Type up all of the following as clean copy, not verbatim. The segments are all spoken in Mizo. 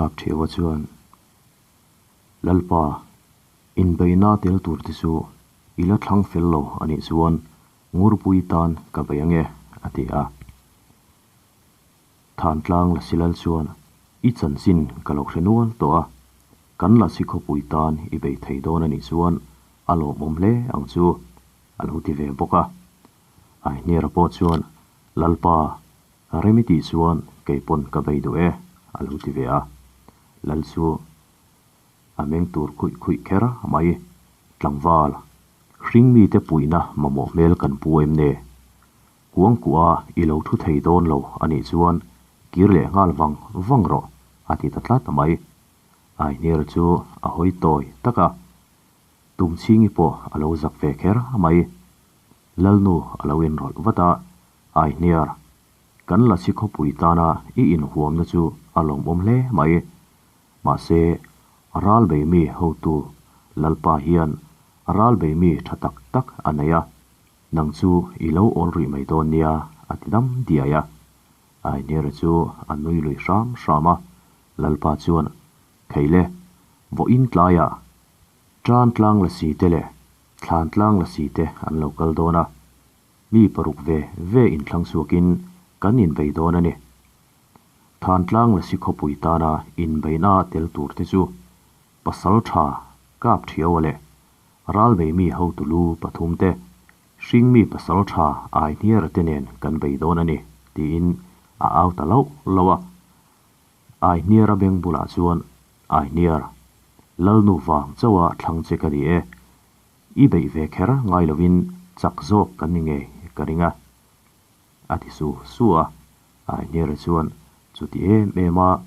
Kapṭhiaua chuan, Lalpa, inbeihna tel tur te chu i la thlang fel lo a nih chuan Ngurpui tan ka bei ange, a ti a. Thantlang Lasilal chuan, I chanchin ka lo hre nual tawh a, kan Lasi khawpui tan i bei thei dawn a nih chuan a lawmawm hle ang chu, a lo ti ve bawk a. Aihniara pawh chuan, Lalpa, rem i tih chuan kei pawn ka bei duh e, a lo ti ve a. Lal chu a meng tur khuih khuih kher mai. Tlangval, hring mite puihna mamawh hmel kan pu em ne? Kuangkuah i lo thu thei dawn lo a nih chuan kir leh nghal vang vang rawh, a ti ta tlat mai. Aihniara chu a hawi tawi tak a, Tumchhingi pawh a lo zak ve kher mai. Lalnu a lo inrawlh vat a, Aihniar, kan Lasi khawpui tana i inhuamna chu a lawmawm hle mai. Mahse, ral bei mi hotu Lalpa hian ral bei mi tha tak tak a nei a, nang chu i lo awl rih mai dawn nia, a ti dam diai a. Aihniara chu a nui lui hram hram a, Lalpa chuan, Kheile, vawiin tlaiah Tan tlang la si te leh thlan tlang la si te an lo kal dawn a, mi paruk ve ve inthlang chhuakin kan inbei dawn a ni. Than tlang la si khawpui tana inbeina tel tur te chu pasal tha kap thiaua leh ralbei mi hotu lu pathum te, hring mi pasal tha ai hniara te nen kan bei dawn a ni, tiin a au ta lauh lauh a. Aihniara beng bulah chuan, Aihniar, Lalnu vang chauha thlang che ka ni e. I beih ve kher ngai lovin chak zawk kan ni ngei ka ring a, a ti su su a. Aihniara chuan chuti em em a,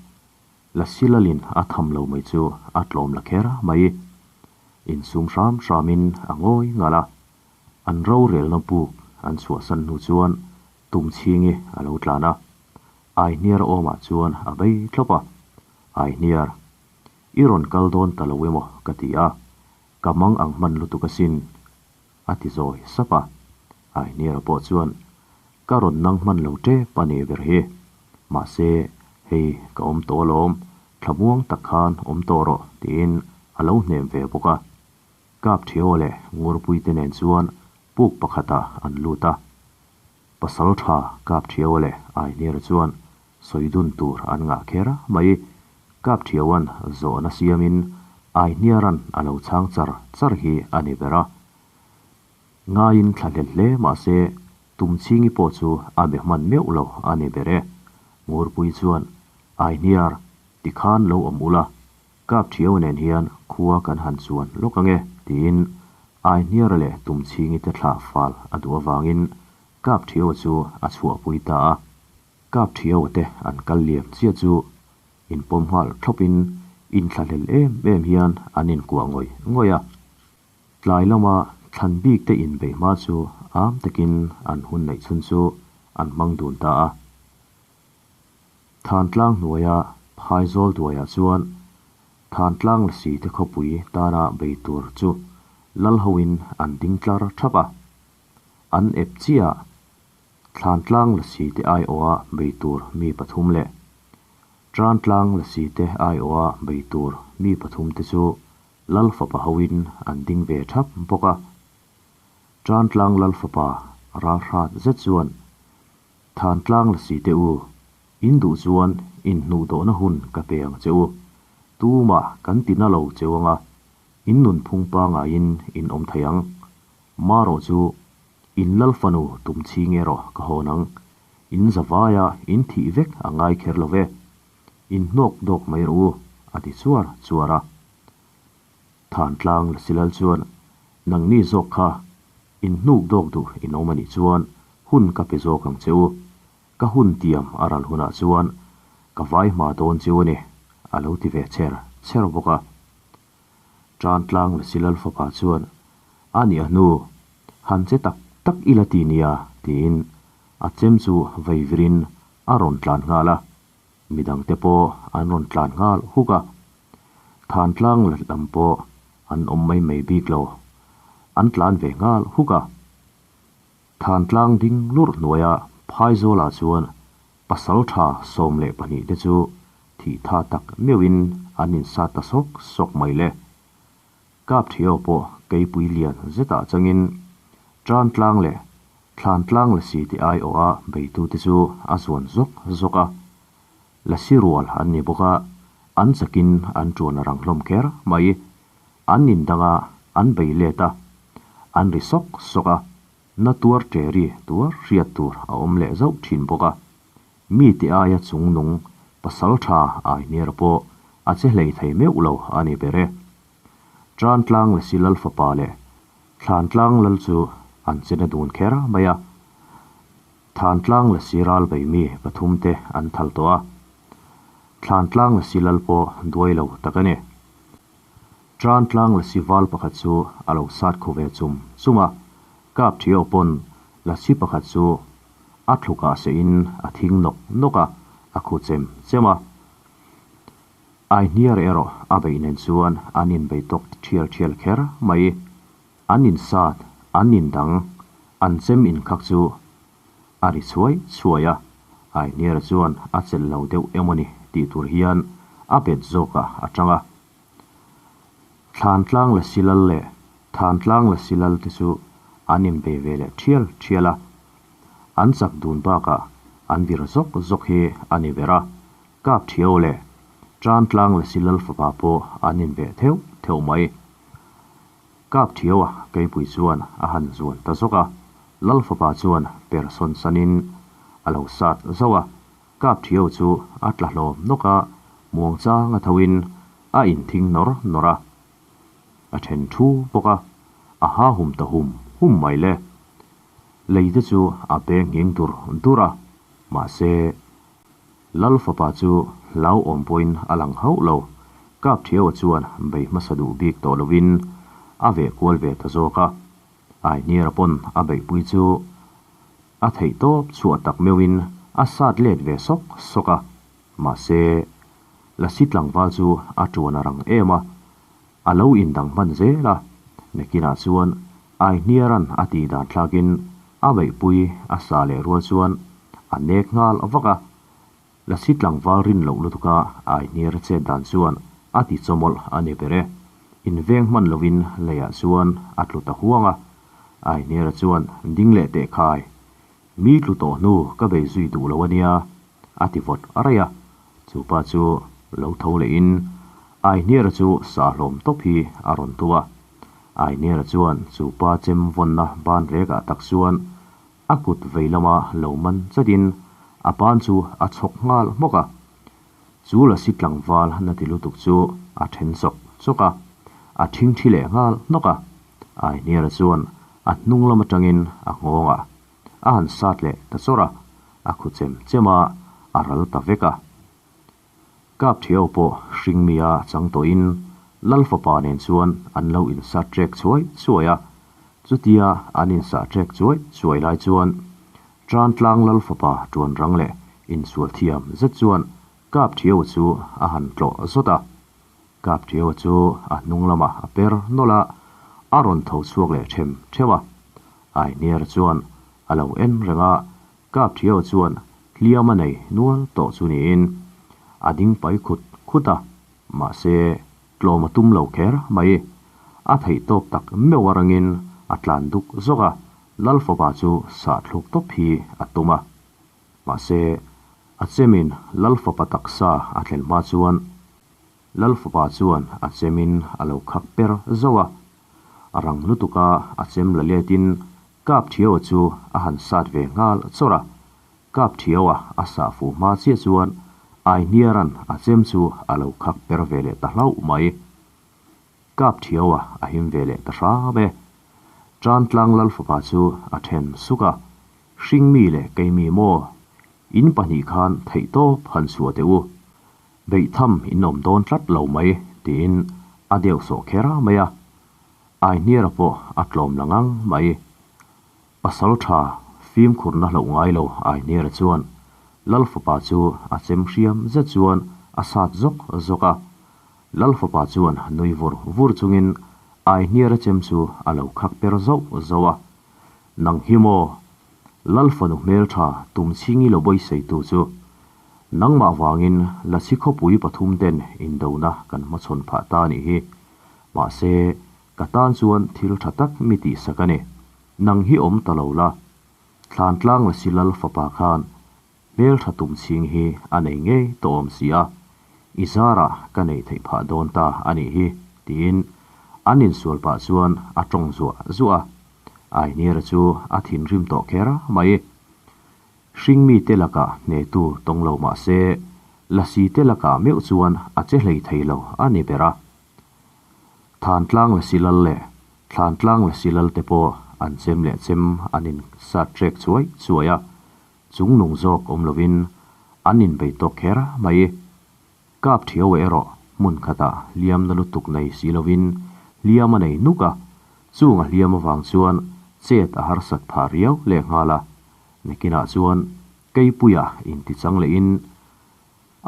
Lasilalin a tham lo mai chu a tlawm la kher mai. Insum hram hramin a ngawi ngal a. An rorelna buk an chhuahsan hnu chuan Tumchhingi a lo tlan a. Aihniar awmah chuan a bei thlawp a, Aihniar, i rawn kal dawn ta lo emaw ka ti a, ka mang ang hman lutuk asin, a ti zawi sap a. Aihniara pawh chuan, Ka rawn nang hman lo tep a ni ber hi, mahse hei ka awm tawh alawm, thlamuang tak khan awm tawh rawh, tiin a lo hnem ve bawk a. Kapṭhiaw leh Ngurpuite nen chuan puk pakhatah an lut a. Pasal tha kap thiau leh Ainira chuan sawi dun tur an ngah kher mai. Kap thiauan zawhna siamin Aihniaran a lo chhang char char hi a ni ber a. Ngaiin thla hlel hle mah se Tumchhingi pawh chu a be hman meuh lo a ni ber e. Ngurpui chuan Aihniar tikhan lo awm ula, Kap thiau nen hian khua kan han chuan lawk ange tiin Aihniara leh Tumchhingi te thlah fal a duh avangin Kap thiaua chu a chhuahpui ta a. Kap thiaua te an kal liam chiah chu inpawm nghal thlawpin inthlahlel em em hian an inkuah ngawih ngawih a. Tlai lama thlan bik te inbeih hma chu am takin an hun neih chhun chu an hmang dun ta a. Thantlang hnuaia phaizawl duaiah chuan Thantlang lasi te khawpui tana bei tur chu lal hoin an ding tlar thap a. An ep chiah Thlantlang lasi te aiawha bei tur mi pathum leh Trantlang lasi te aiawha bei tur mi pathum te chu lal fapa hoin an ding ve thap bawk a. Trantlang lal fapa ralhrat zet chuan Thantlang la si teh u, in duh chuan in hnuh dawhna hun ka pe ang che u. Tumah kan ti na lo cheu anga, in nunphung pangaiin in awm thei ang. Marawh chu, in lal fanu tum chhing erawh ka hawn ang. In zavaia in thih vek a ngai kher lo ve. In hnawk dawk mai rawh u, a ti chuar chuar a. Thantlang la si lal chuan, Nangni zawk kha In hnuk dawk duh in awm a nih chuan hun ka pe zawk ang che u. Ka hun tiam a ral hunah chuan ka vai hma dawn cheu a ni, a lo ti ve cher cher bawk a. Tan tlang Lasi Lal fapa chuan, A nih a hnu, han che tak tak ila ti nia, tiin a chem chu vei virin a rawn tlan nghal a. Midangte pawh an rawn tlan nghal huk a. Than tlang lam pawh an awm mai mai bik lo. An tlan ve nghal huk a. Than tlang ding lurh hnuaia Phaizawlah chuan pasal tha 12 te chu Thih tha tak meuhin an insat ta sawk sawk mai le. Kap Thio pawh keipui lian zetah changin tan tlang leh thlan tlang lasi te aiawha beitute chu a zuan zawk zawk a. Lasi rual an ni bawk a, an chakin an tuan a rang hlawm kher mai. An indang a, an bei let a, an ri sawk sawk a, na tuar ṭe ri tuar hriat tur a awm leh zauh ṭhin bawk a. Mi ti aia chungnung pasal ṭha Ainiera pawh a che hlei thei meuh lo a ni ber e. Ṭantlang Lasi Lal fapa leh Thlantlang Lal chu an che na dun kher mai a. Thantlang Lasi ral bei mi pathumte an thal tawh a. Thlantlang Lasi Lal pawh duai lo tak a ni. Ṭantlang Lasi val pakhat chu a lo sat khu ve chum chum a. Kap ṭhio pawn Lasi pakhat chu a thlukah seihin a thing nawk nawk a, a khu chem chem a. Aihniar erawh a beih nen chuan an inbei tawk thial thial kher mai. An insat, an indang, an chem inkhak chu a ri chhuai chhuai a. Aihniara chuan a chelh lo deuh emawni tih tur hian a bet zawkah a tang a. Thlantlang Lasi Lal leh Thantlang Lasi Lal te chu an inbei ve leh thial thial a. An chak dun bakah an vir zawk zawk hi a ni ber a. Kap Thiau leh Tantlang Lasi Lal fapa pawh an inbeh theuh theuh mai. Kap Thiaua keipui chuan a han zuan ta zawk a. Lal fapa chuan per sawn sanin a lo sat zauh a. Kap Thiau chu a tla hlawm nawk a, muang chang a thoin a inthing nawr nawr a. A then thu bawk a, a ha hum ta hum hum mai le. Lei te chu a peng nghing dur dur a, mahse Lal fapa chu hlauhawm pawhin a lang hauh lo. Kap Thiaua chuan bei hmasa duh bik tawh lovin a veh kual ve ta zawk a. Aihniara pawn a beihpui chu a theih tawp chhuah tak meuhin a sat let ve sawk sawk a, mahse Lasi tlangval chu a tuan a rang em a, a lo indang hman zel a, nakinah chuan Aihniaran a tih dan thlakin a beihpui a sa leh rual chuan a nek nghal vak a, Lasi tlangval rin loh lutuka Aihniara chet dan chuan a ti chawmawlh a ni ber e. Inveng hman lovin leiah chuan a tlu ta huang a, Aihniara chuan ding leh teh khai, mi tlu tawh hnu ka bei zui duh lo a nia, a ti vawt raih a. Chu pa chu lo tho lehin Aihniara chu sah hlawm tawp hi a rawn tu a. Aihniara chuan chu pa chem vawnna ban rekah tak chuan a kut vei lama lo man chatin a ban chu a chhawk nghal hmawk a. Chu lasi tlangval na ti lutuk chu a then chawk chawk a, a thingthi leh nghal hnawk a. Aihniara chuan a hnung lam atangin a nghawng a, a han sat leh ta chawrh a, a khu chem chem a, a ral ta vek a. Kap Thiau pawh hringmia chang tawhin Lal fapa nen chuan an lo insat trek chuai chuai a. Chutia an insah trek chuai chuai lai chuan Trantlang Lal fapa tuan rang leh insual thiam zet chuan Kap Thiau chu a han tlawh zawt a. Kap Thiau chu a hnung lamah a per nawlh a, a rawn tho chhuak leh them theuh a. Aihniar chuan a lo en reng a, Kap Thiau chuan hliam a nei nual tawh chu niin a ding pai khut khut a, mahse tlawm a tum lo kher mai. A theih tawp tak meuh arangin a tlan duk zawk a, Lalfapa chu sah thluk tawp hi a tum a. Mahse a chemin Lalfapa taksa a thlen hma chuan Lalfapa chuan a chemin a lo khak per zauh a, a rang lutuk a, a chem la letin Kap Thiaua chu a han sat ve nghal chawrh a. Kap Thiaua a sah fuh hma chiah chuan Aihniaran a chem chu a lo khak per ve leh ta hlauh mai. Kap Thiaua a him ve leh ta hram e. Tantlang Lalfapa chu a then suk a, Hringmi leh keimi maw? In pahnih khan theihtawp han chhuah teh u. Beihtham in awm dawn tlat lo mai, tiin a deuh sawh kher mai a. Aihniara pawh a tlawm la ngang mai. Pasal tha fimkhurna hlauh ngai lo Aihniara chuan Lal fapa chu a chem hriam zet chuan a sat zawk zawk a. Lal fapa chuan nui vur vur chungin Aihniara chem chu a lo khak per zauh zauh a. Nang hi maw? Lal fanu hmeltha tum chhingi lo bawiseitu chu. Nangmah vangin Lasi khawpui pathum ten indona kan hmachhawn phah ta a nih hi. Mahse, ka tan chuan thil tha tak mi tihsak a ni. Nang hi awm ta lo la. Thlantlang Lasi lal fapa khan hmeltha tum chhing hi a nei ngei tawh awm si a, i zarah ka nei theih phah dawn ta a nih hi, tiin an insual pah chuan a tawng zuah zuah a. Ainira chu a thinrim tawh kher mai. Hringmite lakah hnehtu tawng lo mah se, Lasi te lakah meuh chuan a che hlei thei lo a ni ber a. Thantlang Lasi lal leh Thlantlang Lasi lal te pawh an chem leh chem an in sat trek chuai chuai a, chung nung zawk awm lovin an inbei tawk kher mai. Kap thiau erawh hmun khatah hliam na lutuk nei si lovin hliam a nei nuk a, chung a hliam avang chuan chet a harsat phah riau lehnghal a. Nakinah chuan Keipuia intichang lehin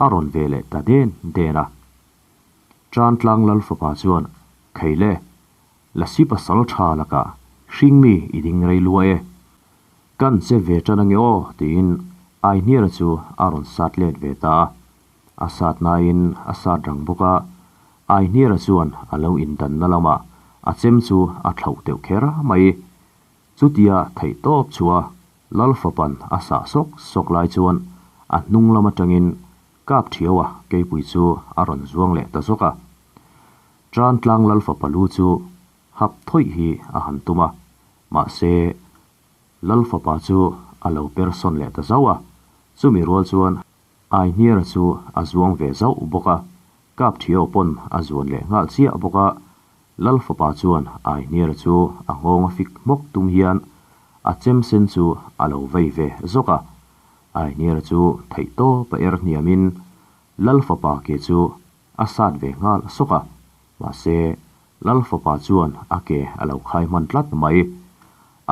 a rawn ve leh ta den den a. Tantlang Lal fapa chuan, Kheile, Lasi pasal tha lakah hringmi i ding rei lua e. Kan che ve tan ange aw, tiin Aihniara chu a rawn sat let ve ta a. A sat nain a sat rang bawk a, Aihniara chuan a lo indanna lamah a chem chu a thlauh deuh kher mai. Chutia theihtawp chhuah Lal fapan a sah sawk sawk lai chuan a hnung lam atangin kap thiau a keipui chu a rawn zuang leh ta zawk a. Tan tlang Lal fapa lu chu hap thawih hi a han tum a, mahse Lal fapa chu a lo per sawn leh ta zauh a, chumi rual chuan Aihniara chu a zuang ve zauh bawk a, kap thiau pawn a zuan leh nghal chiah bawk a, Lal fapa chuan Aihniara chu a nghawng a fik hmawk tum hian a chem sen chu a lo vei ve zawk a. Aihniara chu theih tawp a er hniamin Lal fapa ke chu a sat ve nghal sawk a, mahse Lal fapa chuan a ke a lo khai hman tlat mai.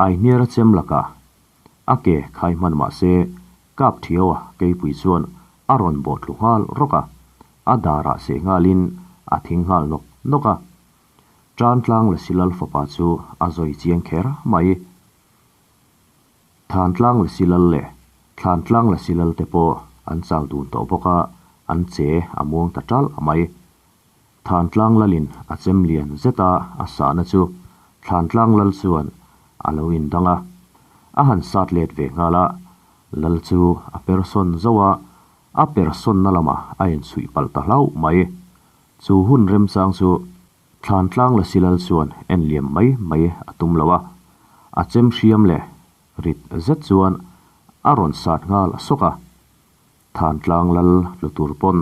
Aihniara chem lakah a ke khai hman mahse kap thiaua keipui chuan a rawn bawh thlu nghal rawk a. A darah seh nghalin a thing nghal nawk nawk a. Tantlang Lasi Lal fapa chu a zawi chiang kher mai. Thantlang Lasi Lal leh Thlantlang Lasi Lal te pawh an chau dun tawh bawk a, an che a muang ta ṭalh mai. Thantlang Lalin a chem lian zet a a sahna chu Thlantlang Lal chuan a lo indang a. A han sat let ve nghal a, Lal chu a per sawn zauh a, A persawnna lamah a inchhuih palh ta hlauh mai. Chu hun remchang chu Thlantlang Lasi Lal chuan en liam mai mai a tum lo a, a chem hriam leh rit zet chuan a rawn sat nghal sawk a. Thantlang Lal tlu tur pawn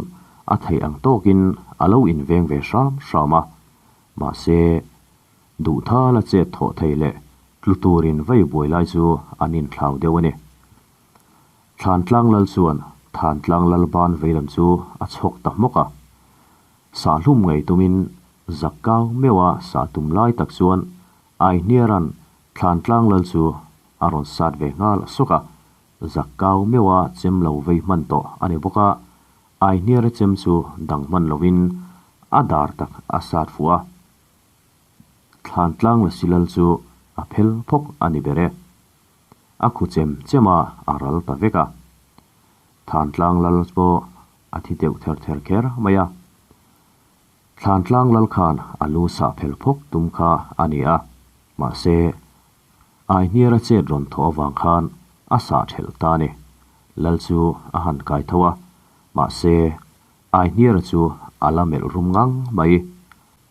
a theih ang tawkin a lo inveng ve hram hram a, mahse duhthala chet thawh thei leh tlu turin vei buai lai chu an inthlau deuh a ni. Thlantlang Lal chuan Thantlang Lal ban veilam chu a chhawk ta hmawk a. Sahlum ngei tumin Zakkau meuha sah tum lai tak chuan Aihniara'n Thlantlang Lal chu a rawn sat ve nghal sawk a. Zakkau meuha chem lo vei hman tawh a ni bawk a, Aihniara chem chu dang hman lovin a dar tak a sat fuh a. Thlantlang Lasi Lal chu a phel phawk a ni ber e. A khu chem chem a, a ral ta vek a. Thantlang lal pawh a thi deuh ther ther kher mai a. Thlantlang lal khan a lu sah phel phawk tum kha a ni a, mahse, Aihniara chet rawn thawh avang khan a sah thelh ta a ni. Lal chu a han kai tho a, mahse, Aihniara chu a la melh rum ngang mai.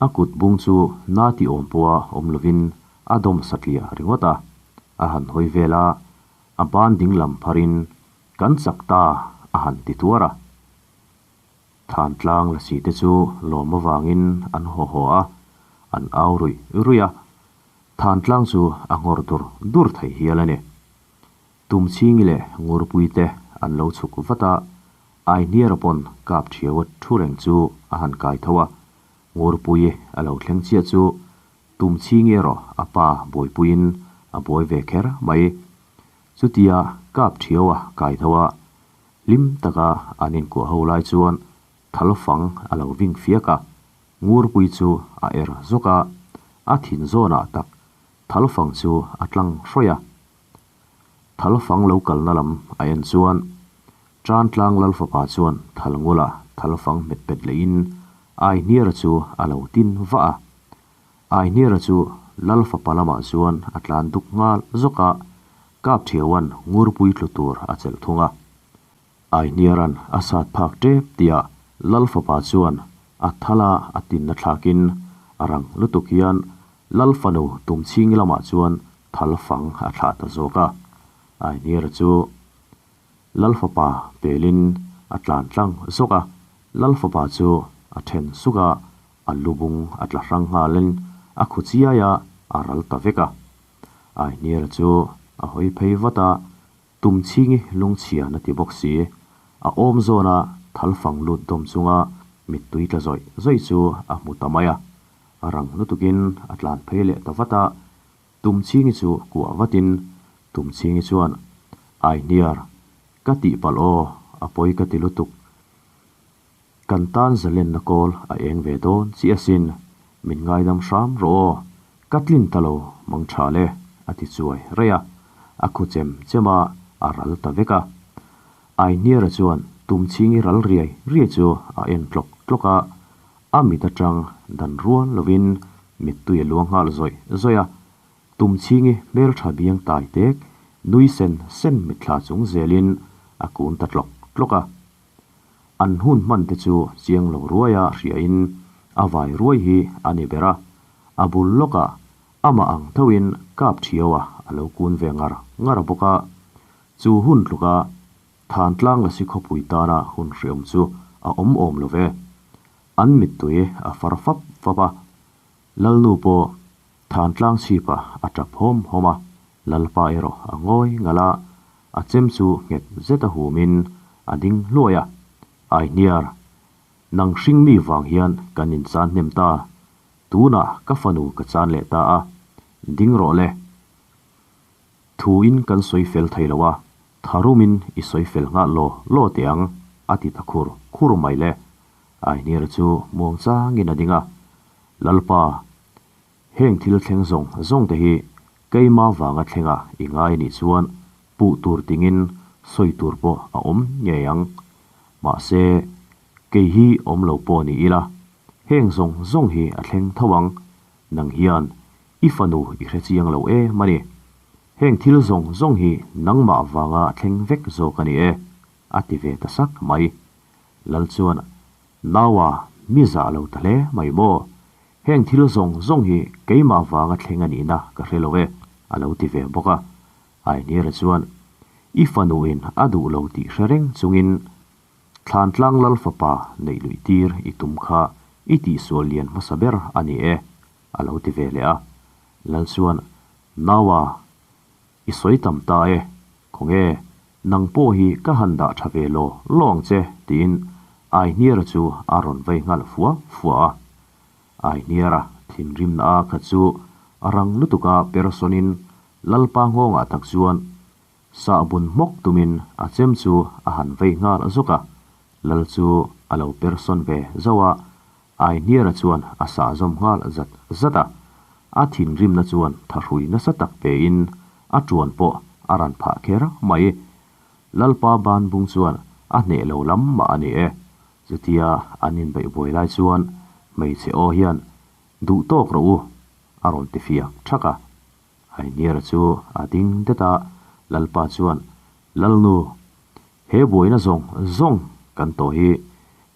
A kut bung chu na ti awm pawha awm lovin a dawm satliah ringawt a, a han hawi vel a, a ban ding lam pharin, Kan chak ta, a han ti tuar a. Thantlang lasi te chu lawm avangin an haw haw a, an au ruih ruih a, Thantlang chu a nghawr dur dur thei hial a ni. Tumchhingi leh Ngurpui te an lo chhuk vat a, Aihniara pawn kap thiau a thu reng chu a han kai tho a, Ngurpui a lo thleng chiah chu Tumchhingi erawh a pa buaipuiin a buai ve kher mai. Chutia kap thiau a kai tho a, hlim taka an inkuah ho lai chuan thal fang a lo ving fiak a, Ngurpui chu a er zawk a, a thin zawnah tak thal fang chu a tlang hrawih a. Thal fang lo kalna lam a en chuan Tantlang lal fapa chuan thal ngula thal fang hmet pet lehin Aihniara chu a lo tin vah a. Aihniara chu lal fapa lamah chuan a tlan duk nghal zawk a, Kapthiauan ngurpui tlu tur a chelh thung a. Aihniaran a sat phak tep tihah lal fapa chuan a thala a tinna thlakin a rang lutuk hian lal fanu tumchhing lamah chuan thal fang a thlah ta zawk a. Aihniara chu Lal fapa pelin a tlan tlang zawk a, Lal fapa chu a then suk a, a lubung a tla hrang nghalin a khu chiai a, a ral ta vek a. Aihniara chu a hawi phei vat a, Tumchhingi lungchhian a ti bawk si. A awm zawna thalfang lut dawm chunga mittui tla zawih zawih chu a hmu ta mai a. A rang lutukin a tlan phei leh ta vat a, Tumchhingi chu kuah vatin Tumchhingi chuan, Aihniar, ka tihpalh aw, a pawi ka ti lutuk. Kan tan zalenna kawl a eng ve dawn chiah asin, min ngaidam hram rawh aw, ka tlin ta lo mang tha le, a ti chuai raih a, a khu chem chem a, a ral ta vek a. Aihniara chuan Tumchhingi ral riai riai chu a en tlawk tlawk a, a mit atang dan rual lovin mittui a luang nghal zawih zawih a, Tumchhingi hmeltha biang tai tek nui sen sen mitthla chung zelin a kun ta tlawk tlawk a. An hun hman te chu chiang lo ruaia hriain a vai ruai hi a ni ber a, a bul lawkah amah ang thoin kap thiaua a lo kun ve ngar ngar bawk a. Chu hun tluka Thantlang Lasi khawpui tana hun hriawm chu a awm awm lo ve. An mittui a far fap fap a, Lalnu pawh Thantlang chhipa a tap hawm hawm a, Lalpa erawh a ngawi ngalh a, a chem chu nghet zet a humin a ding hluai a, Aihniar, nang hring mi vang hian kan inchan hnem ta, tunah ka fanu ka chan leh ta a, ding rawh le. Thuin kan sawi fel thei lo a, tharumin i sawi fel nghal law law teh ang, a ti ta khur khur mai le. Aihniar chu muang changin a ding a, Lalpa, Heng thil thleng zawng zawng te hi keima vanga thlenga i ngai anih chuan puh tur tingin sawi tur pawh a awm ngei ang. Mahse, kei hi awm lo pawh ni ila, heng zawng zawng hi a thleng tho ang. Nang hian i fanu i hre chiang lo em a ni. Heng thil zawng zawng hi nangmah vanga thleng vek zawk a ni e, a ti ve ta sak mai. Lal chuan, Naua, mi zah lo ta hle mai maw? Heng thil zawng zawng hi keimah vanga thleng a nihna ka hre lo e, a lo ti ve bawk a. Ainira chuan, I fanuin a duh lo tih hre reng chungin Thlantlang Lal fapa neih luih tir i tum kha i tihsual lian hmasa ber a ni e, a lo ti ve leh a. Lal chuan, Naua, i sawi tam ta e, khawnge, nang pawh hi ka han dah tha ve law law ang che, tiin Aihniara chu a rawn vei nghal fua fua a. Aihniara thinrimna a kha chu a rang lutuka persawnin Lalpa nghawngah tak chuan sahbun hmawk tumin a chem chu a han vei nghal zawk a, Lal chu a lo persawn ve zauh a, Aihniara chuan a sah zawm nghal zat zat a, a thinrimna chuan thahrui nasa tak pein a tuan pawh a ran phah kher mai. Lalpa ban bung chuan a hneh lo lam mah a ni e. Chutia an inbeih buai lai chuan hmeichhe aw hian, Duh tawk rawh u, a rawn ti fiak thak a. Ainiara chu a ding det a, Lalpa chuan, Lalnu, he buaina zawng zawng kan tawh hi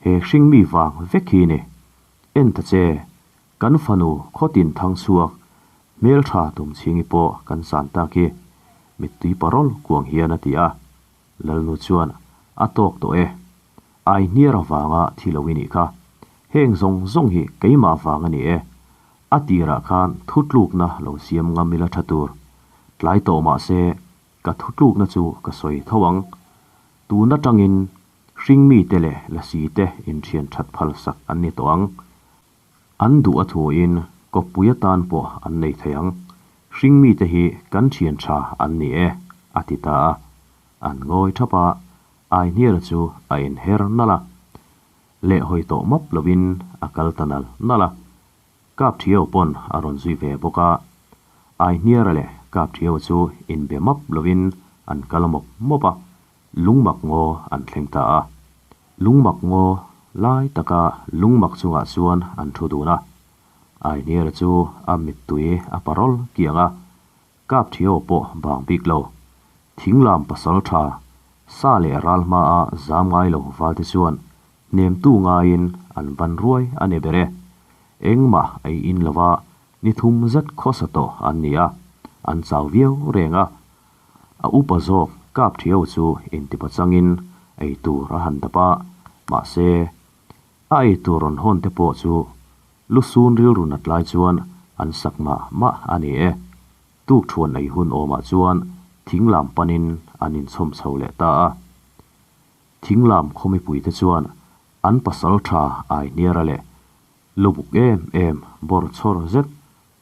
he hringmi vang vek hi ni. En ta che, kan fanu khawtin thang chhuak hmeltha tumchhingi pawh kan san tak hi, mittui parawl kuang hian a ti a. Lalnu chuan, A tawk tawh e. Ai hniar avanga thi lo i nih kha. Heng zawng zawng hi keimah vang a ni e. A tirah khan thutlukna lo siam ngam ila tha tur. Tlai tawh mah se, ka thutlukna chu ka sawi tho ang. Tun atangin hringmite leh lasite inthian that phal sak an ni tawh ang. An duh a thuin kawppui atan pawh an nei thei ang. Hringmite hi kan thian tha an ni e, a ti ta a. An ngawi thap a, Aihniara chu a inher nalh a. Leh hawi tawh map lovin a kal ta nal nal a. Kapthiau pawn a rawn zui ve bawk a. Aihniara leh Kapthiau chu inbe map lovin an kal mawp mawp a. Lungmak ngaw an thleng ta a. Lungmak ngaw lai taka lungmak chungah chuan an thu dun a. Ainiera chu a mittui a parawl kiang a, Kapthio pawh bang bik lo. Thinglam pasal tha, sa leh ral hmaa zam ngai lo valte chuan hnemtu ngaiin an ban ruai a ni ber e. Engmah ei in lova ni thum zet khawsa tawh an ni a, an chau viau reng a. A upa zawk Kapthio chu intipa changin ei tur a han dap a, mahse, a ei tur rawn hawn te pawh chu Lusun rilru nat lai chuan an sak mah mah a ni e. Tukṭhuan ei hun awmah chuan thinglam panin an inchhawm chho leh ta a. Thinglam khaw mipuite chuan an pasal ṭha Aihniara leh lubuk em em bawr chhawr zet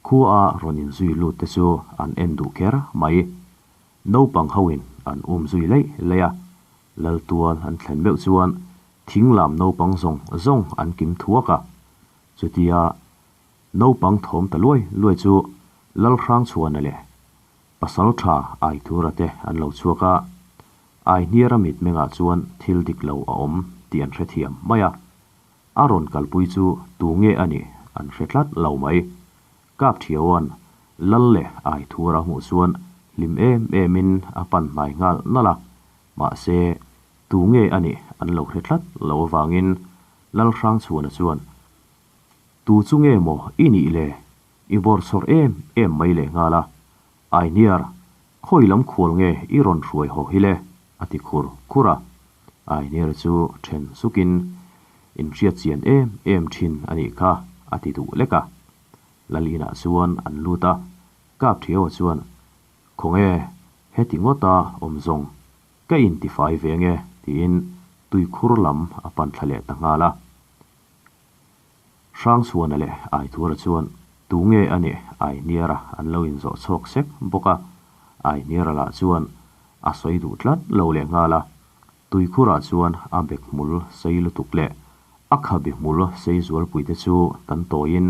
khua a rawn inzui lut te chu an en duh kher mai. Naupang hoin an um zui leih leih a, Laltual an thlen meuh chuan thinglam naupang zawng zawng an kim thuak a. Chutia naupang thawm ta luai luai chu Lalhrangchhuana leh Pasal tha Aithura te an lo chhuak a. Aihniara mitmengah chuan thil dik lo a awm tih an hrethiam mai a. A rawn kalpui chu tu nge a nih an hre tlat lo mai. Kapthiaua'n Lal leh Aithura hmuh chuan hlim em emin a pan hnai nghal nalh a. Mahse, tu nge a nih an lo hre tlat lo avangin Lalhrangchhuana chuan, Tu chu nge maw i nih le? I bawrchhawr em em mai leh nghal a. Ainiar, khawi lam khual nge i rawn hruai haw hi le? a ti khur khur a. Ainiar chu then sukin, Inhriat chian em em thin a nih kha, a ti duh lek a. Lalina chuan an lut a, Kapthiaua chuan, Khawnge, heti ngawta awm zawng ka intifai ve nge? tiin tuikhur lam a pan thla leh ta nghal a. Hrangchhuana leh Aithura chuan tu nge a nih Aihniara an lo inzawh chhuak sek bawk a, Aihniara lah chuan a sawi duh tlat lo leh nghal a. Tuikhurah chuan a bek hmul sei lutuk leh a khabi hmul sei zualpuite chu tan tawiin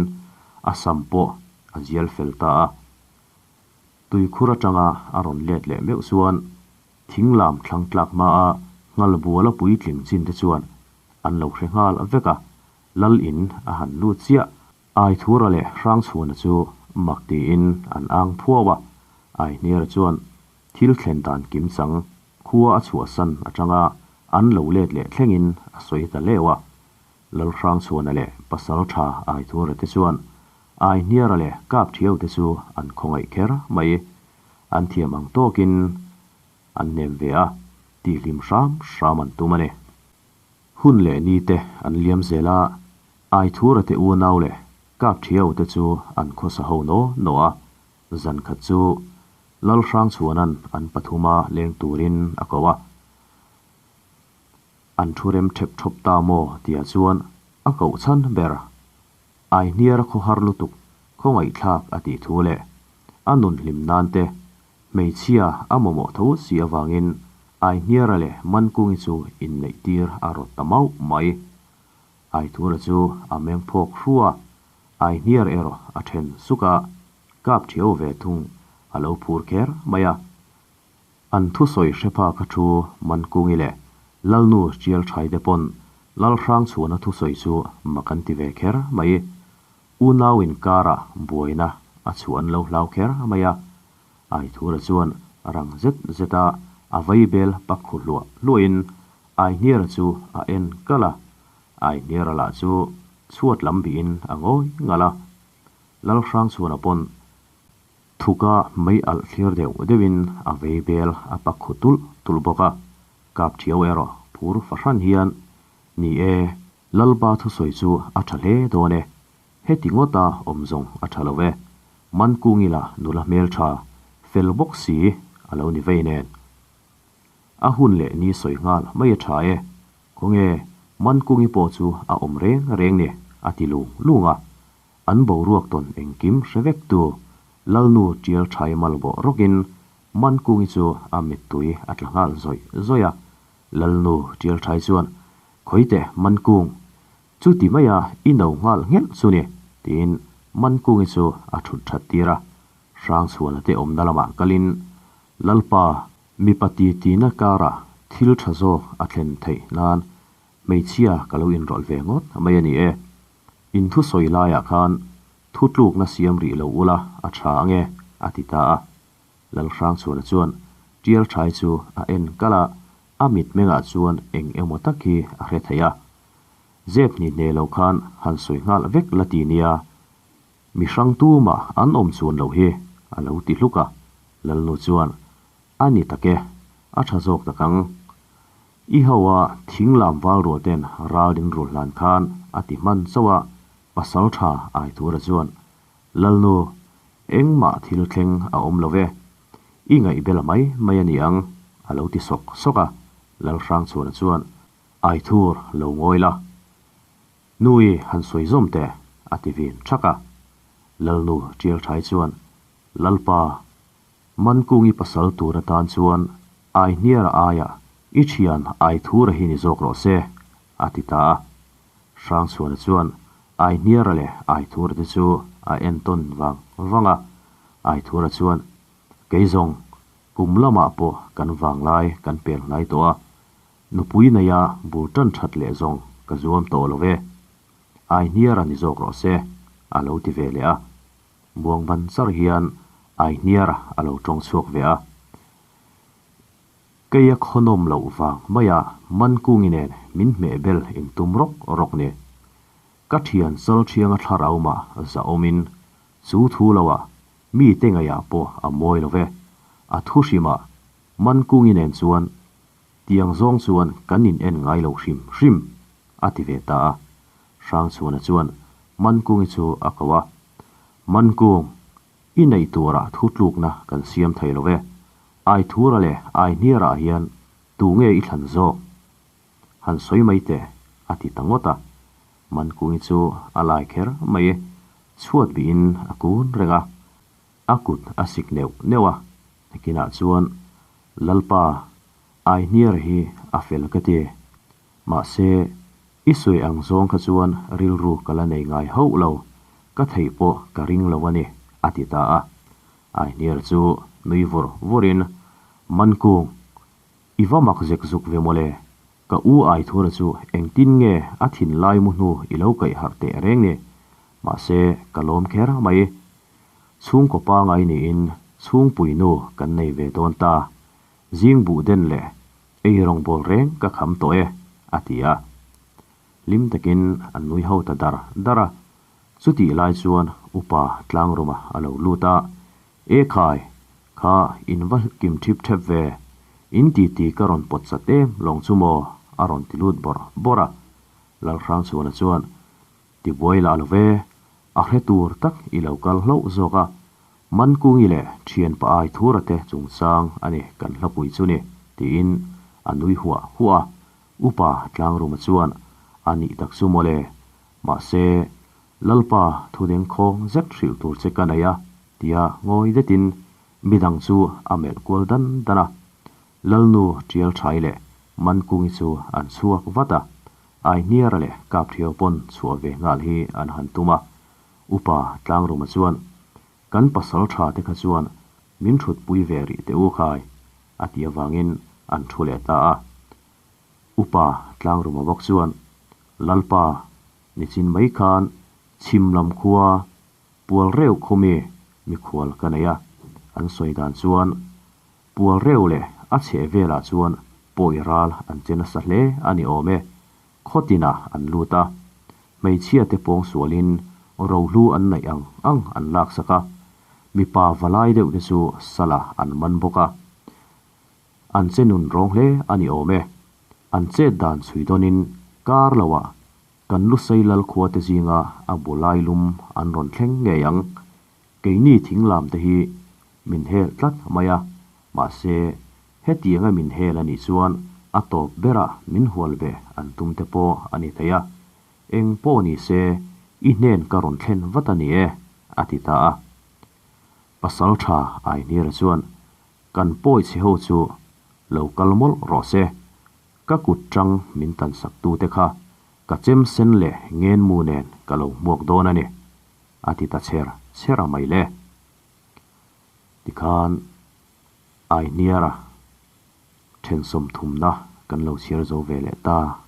a sam pawh a zial fel ta a. Tuikhur atanga a rawn let leh meuh chuan thinglam thlang tlak hmaa nghal buala puitling chin te chuan an lo hre nghal vek a, Lal in a han lut chiah. Aithura leh Hrangchhuana chu mak tiin an ang phuau a, Aihniara chuan thil thlen dan kim chang khua a chhuahsan atanga an lo let leh thlengin a sawi ta leuh a. Lal Hrangchhuana leh Pasal tha Aithura te chuan Aihniara leh Kapthiau te chu an khawngaih kher mai. An thiam ang tawkin an hnem ve a, tihhlim hram hram an tum a ni. Hun leh ni te an liam zel a, Aithura te unau leh Kapthiau te chu an khawsa ho naw naw a, zan khat chu Lalhrangchhuana'n an pathuma leng turin a ko a. An thu rem thep thawp ta maw tia chuan a koh chhan ber. Aihniara khawhar lutuk khawngaihthlak a tih thu leh a nun hlim nan te hmeichhia a mamawh tho si avangin Aihniara leh Mankungi chu inneih tir a rawt ta mauh mai. Aithura chu a meng phawk hrua, Aihniara erawh a then suk a, kap thiau ve thung a lo phur kher mai a. An thusawi hre phak a thu Mankungi leh Lalnu Tialthai te pawn Lalhrangchhuana thusawi chu mak an ti ve kher mai. Unau inkarah buaina a chhuah an lo hlau kher mai a. Aithura chuan rang zet zet a a vaibel pak khu hluah hluahin Aihniara chu a en kalh a. Aihniara lah chu chhuat lam bihin a ngawi ngalh a. Lalhrangchhuana pawn Thuka mei alh thlir deuh deuhin a vei bel a pak khu tulh tulh bawk a, kap thiau erawh phur fahran hian, Ni e, Lalpa thusawi chu a tha hle dawn e, heti ngawta awm zawng a tha lo e, Mankungila nula hmeltha, fel bawk si a lo ni vei nen. A hun leh ni sawi nghal mai a tha e, khawnge Mankungi pawh chu a awm reng reng ni a ti lung lung a. An boruak tawn engkim hre vek tu Lalnu Tial Thai mal bawh rawkin Mankungi chu a mittui a tla nghal zawih zawih a. Lalnu Tial Thai chuan, Khawite Mankung, chu ti maia i no nghal nghelh chu ni, tiin Mankungi chu a thut that tir a. Hrangchhuana te awmna lamah kalin, Lalpa, mipa ti tina karah Thil tha zawk a thlen theih nan hmeichhia ka lo inrawlh ve ngawt mai a ni e. In thusawi laiah khan thutlukna siam rih lo ula a tha ange, a ti ta a. Lalhrangchhuana chuan Tial Thai chu a en kal a, a mitmengah chuan eng emaw tak hi a hre thei a. Zep hni hne lo khan han sawi nghal vek la ti nia, mi hrang tumah an awm chuan loh hi, a lo ti hluk a. Lalnu chuan, A ni tak e, a tha zawk tak ang. I ho a thing lam val rual ten ral in rul hlan khan a ti hman chauh a, pasal tha ai tura chuan, Lalnu, engmah thil thleng a awm lo ve. I ngaih bel mai mai a ni ang, a lo ti sawk sawk a. Lalhrangchhuana chuan, Aithur lo ngawi la. Nui han sawi zawm teh, a ti vin thak a. Lalnu Tialthai chuan, Lalpa, Mankungi pasal tur atan chuan Aihniara aia i thian Aithura hi ni zawk rawh se, a ti ta a. Hrangchhuana chuan Aihniara leh Aithura te chu a entawn vang vang a. Aithura chuan, Kei zawng, kum lamah pawh kan vanglai kan pel hnai tawh a, nupui neia bul tan that leh zawng ka zuam tawh lo ve. Aihniara ni zawk rawh se, a lo ti ve leh a. Buang ban char hian Aihniara a lo tawng chhuak ve a. Keia khawnawm loh vang maia Mankungi nen min hmeh bel in tum rawk rawk ni. Ka thian Chalthianga thlarau mah za awmin chu thu loah mi te ngaihah pawh a mawi lo ve. A thu hrimah Mankungi nen chuan tiang zawng chuan kan in en ngai lo hrim hrim a ti ve ta a. Hrangchhuana chuan Mankungi chu a ko a, Mankung, i neih turah thu tlukna kan siam thei lo ve. Aithura leh Aihniarah hian tu nge i thlan zawk? Han sawi mai teh, a ti ta ngawt a. Mankungi chu a lai kher mai. Chhuat bihin a kun reng a, a kut a sik neuh neuh a. Nakinah chuan, Lalpa, Aihniara hi a fel ka ti. Mahse, i sawi ang zawng kha chuan rilru ka la nei ngai hauh lo, ka theih pawh ka ring lo a ni, a ti ta a. Aihniar chu nui vur vurin, Mankung, i va mak zek zuk ve mawle, ka u Aithura chu engtin nge a thinlai mu hnu i lo kaih harh teh reng ni? Mahse, ka lawm kher mai. Chhungkaw pangai niin chhungpui nu kan nei ve dawn ta. Zing buh den leh ei rawngbâwl reng ka kham tawh e, a ti a. Hlim takin an nui ho ta dar dar a. Chutih lai chuan upa tlangruma a lo lut a, E khai, kha in va kim thip thep ve, in titi ka rawn pawt chat em lawng chu maw? a rawn ti lut bawrh bawrh a. Lalhrangchhuana chuan, Tibuai lah lo ve, a hre tur tak i lo kal hlauh zawk a, Mankungi leh thianpa ai thura te chungchang a ni kan hlapui chu ni, tiin a nui huah huah a. Upa Tlangruma chuan a nih tak chu mawle, mahse, Lalpa thudeng khawng zet hrilh tur che ka nei a, tia ngawi detin midang chu a melh kual dan dan a. Lalnu Tialthai leh Mankungi chu an chhuak vat a, Aihniara leh Kapthiau pawn chhuah ve nghal hi an han tum a. Upa Tlangruma chuan, Kan pasal tha te kha chuan min thutpui ve rih teh u khai, a ti avangin an thu leh ta a. Upa Tlangruma bawk chuan, Lalpa, nichin mai khan chhim lam khua pual reuh khawmi mikhual ka nei a, an sawi dan chuan Pual reuh leh a chheh velah chuan pawi ral an che nasa hle a ni awm e. Khaw tinah an lut a, hmeichhia te pawng sualin rohlu an neih ang ang an laksak a, mipa valai deuh te chu sala an man bawk a. An che nun rawng hle a ni awm e. An chet dan chhui dawnin kar loah kan Lusei lal khua te zinga a bu lai lum an rawn thleng ngei ang. Keini thinglam te hi min hel tlat mai a, mahse hetianga min hel a nih chuan a tawp berah min hual ve an tum te pawh a ni thei a, eng pawh ni se i hnen ka rawn thlen vat a ni e, a ti ta a. Pasal tha Ainira chuan kan pawi chhe ho chu lo kal mawlh rawh se, ka kut tang min tan sak tu te kha ka chem sen leh ngen mu nen ka lo hmuak dawn a ni, a ti ta chher chher a mai le. Tikhan Aihniara Then 30na kan lo chhiar zo ve leh ta.